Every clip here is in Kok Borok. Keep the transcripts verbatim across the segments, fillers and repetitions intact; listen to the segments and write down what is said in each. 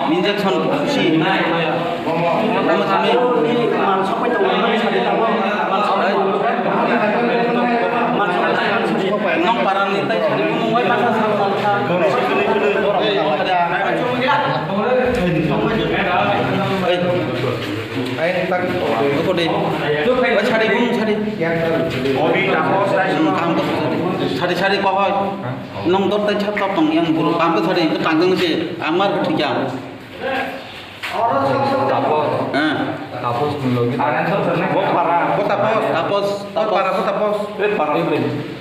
Injection khusi. Tamo sami. Nong parani tai sari mung wai masa sa sa. Ei, tak. Oko de. Wai sari bung sari. Obi tapos tai. Hmm, kam to sari. Sari sari kohoi. Nong dot tai chap chap tong yang buru kam to sari. Tang tang se. Amar thik ya. Tapos. Eh. Tapos ni logi. Bo para, bo tapos. Tapos, bo para, bo tapos. Eh, para.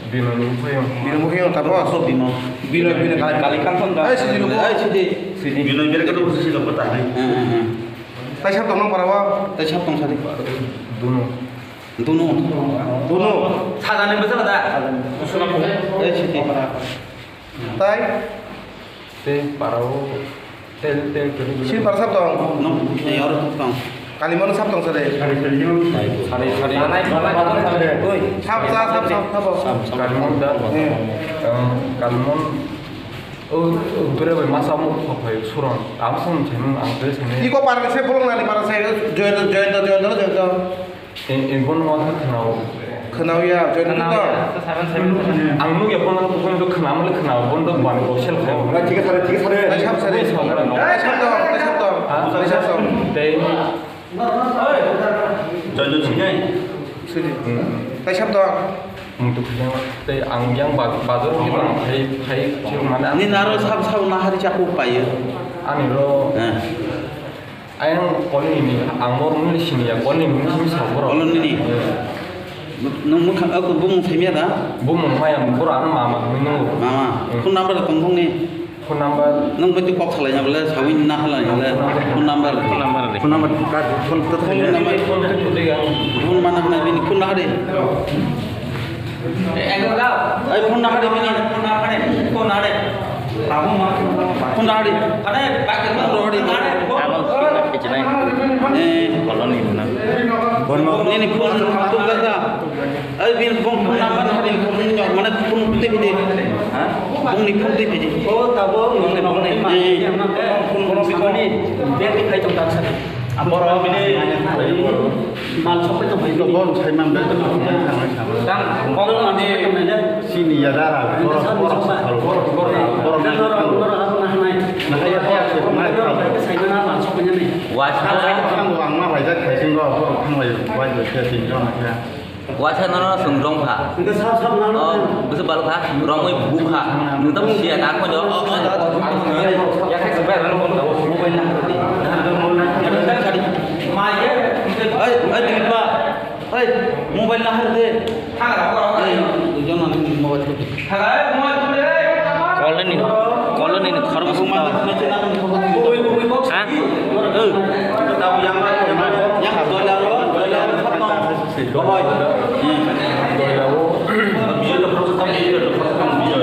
Bino ni phayong. Bino phayong tapos. Bino. Bino, bino, kali, kali kan thon da. Eh, sidi, eh, sidi. Sidi. Bino bira ka tu sidi lo pata hai. Eh, eh, eh. Tai sab tong nang para wa. Tai sab tong sadi. Duno. Duno. Duno. Sadani besa da. Eh, sidi. Tai. Te parao tel tel tel. Sini para sab tong. No, ni oro tong. Kalimon sab tong sade. Sari sari. Sari sari. Sab sa sab sab sab. Kalimon da. Hmm. Em, Kalimon. O, o, bere bai masa mo thok phai suron. Am song chai nung ang bere sene. Iko para se bolong nani para se join join join join join. Tei, tei bono wansuk khwnao. Khwnao ya, join khwnao to. Ya, sa saran saran. Ang nukya bono, bono khwnamani khwnao, bono bani bosel khayo. Na, thik ase, thik ase. Nai sab sari. Nai sab to, nai sab to. Ha? Nai sab to. Tei. Join join sinai. Sudi. Hmm. Nai sab to. Mutu khwnao. Tei ang yang ba-, bazar ni bang khai, khai, khai mana. Ni naro sab sab nahari chaku payo. Ani ro. Eh. Ayang kolni ni, ang mo mung ni sini ya, kolni mung ni sini sa borok. Kolni ni? Hmm. Nung mukha, aku bumung saimya da? Bumung maya, borok ano mama hinwi nungo. Mama. Hmm. Phone number tong bung ni? Phone number. Nung bai tu kok salai na bole, sawi na halai na bole. Phone number. Phone number. Phone number card, phone to thai. Phone number. Phone to thai. Phone mana na bini phone na de. Ai, phone na hade bini. Phone na hade. Phone na hade. Phone na hade. Phone na hade. Eh. Koloni na. Nini phone tu gata. Ai, bini phone, phone number na hade, phone ni mane phone tu bini. Ha? Phone ni phone tu bini. Oh, tabo. Phone ni phone ni. Eh. Phone, phone, phone. Bini, bini khai tong tak sa. Borok bini mal sokpai tong bai. Borok sai man bai. Tang kok ani sini ya dara. Borok, borok, borok, borok. Wasa. Ang ma bai jak khai sing go, borok thang lai bai bai khe sing go na khe. Waisa nono swng rong kha. Hwnkhe sab sab nang. Oh, bwswk balok kha, rongwi buk kha. Nwng tamo siya ta khon jo. Oh, oh, oh, oh. Ya khe swng bai rong rong. Mobile na hardi. Oi, oi, Dilip ba. Oi, mobile na hardi. Oi, jono ni mobile ko. Koloni, koloni ni khorok sung. Ha? Oh. Yang doilar, doilar. Doilao.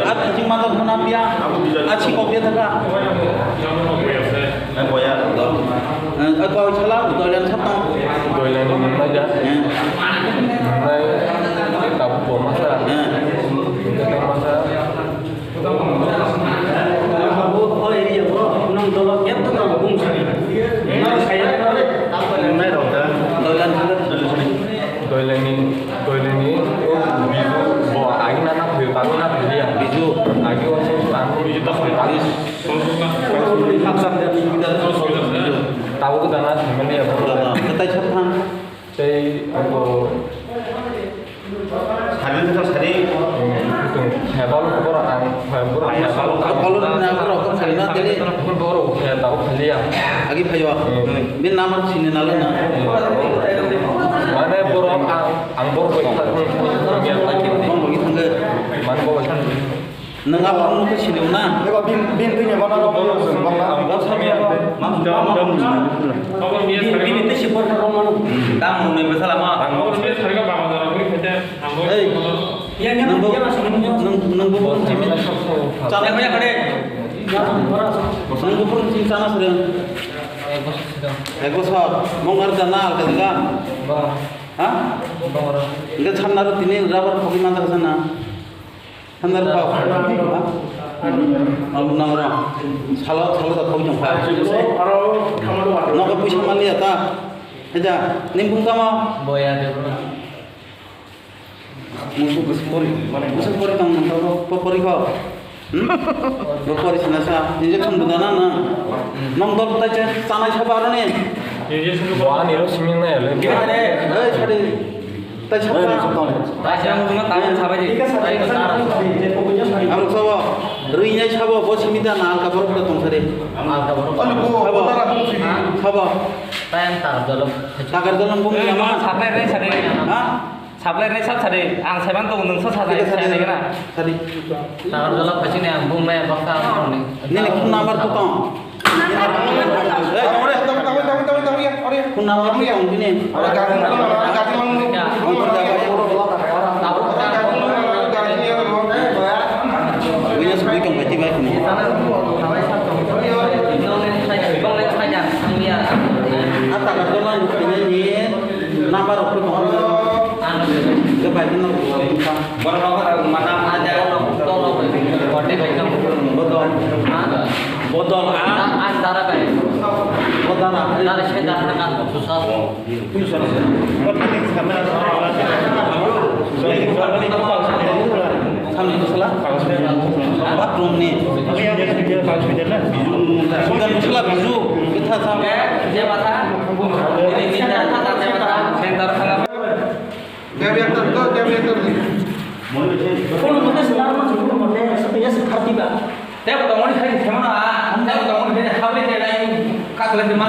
Ar thajing mata huna pia. Achi kok dia taka. Eh, boya. Eh, kau salah, doilan sapa? Doilan ni mana aja? Eh. Mana, eh, tabu koma sa. Eh. Kita masa. Doilani, doilani, o Biju, bo agi na na phaio, tangwi na phailiya. Biju. Agi o se tangwi Biju ta phaio. Tabuk dana family ya. Dana, ketai sab thang. Tei abo sari wngkha sari. Hebal borok ang, borok hebal. Ang hebal na borok kok sari na tele. Borok hebal khaliya. Agi phayo. Hmm. Bin number sini nalo na. Mane borok ang, ang borok bai thang. Bong bagi thangge. Man borok bai thang. Nwng aphuru nukhe sini na? Eba bin, bin twi ni bono bono sung bangla. Ang bor samya. Bini twi si bor rong mano. Tang nung ni bwsala ma. Ang bor samya. Ei. Nwng bo, nwng, nwng bo bor simi. Chana ya kare. Nwng bo bor simi chana sere. Ek bosor. Mong ar jana al kajaga. Ha? Enggak chana ro tini rubber kopi mata sana. Handar pao. Ang nang ra. Salo, salo da thok jong kha. Aro thamado wa. Nogo puisa maliya ta. Eja, ning bung tamo? Boya de bro. Musu pori, musu pori tong nang to, po pori ko. Hmm? Bo pori sana sa, injection bunda na na. Nong dol tai che, sanai sa ba ro ni. Bo ani ro siming na ya le. Hei, sari. Tai sa ba. Tai sa mo ma tai sa ba ji. Ang sa ba, rui nai sa ba, bo simi da na alka borok da tong sari. Alka borok. Sa ba. Sa ba. Tai ang tar dolo. Takar dolo bung ya ma. Sa ba re sa re. Ha? Sablai nai sab sadi, ang saiman tongo, nwng sa sa Sadi, sadi. Sadi gana. Sadi. Takar jala phaising ni ang bung nai baksa ang ni. Nini phone number to tong. Eh, tong re. Phone number to tong bini. Oro gari mang, gari mang. Ya. Phone number to tong. Tabuk ka. Gari mang. Gari mang. Wina sugui tong bai tibai phone. Sana tong, thabai sa tong. Bong le saya, bong le saya, ang ya. Ata ka dolan ni. Number rok to tongo. Ang ke bai no. Borok rok mana mana ja. Tolo, tolo, kote bai no. Bodol. Ha? Bodol a. Ang dara bai. Bodol a. Dara se dara kan susa. Samni sala. Bathroom ni. Sugan sala biju. Kita sa. Kono mate sila ma sulu mate, sa ya sa thati ba. Tebo tongoni khai thema na, tebo tongoni khai habri te lai, kakle te ma.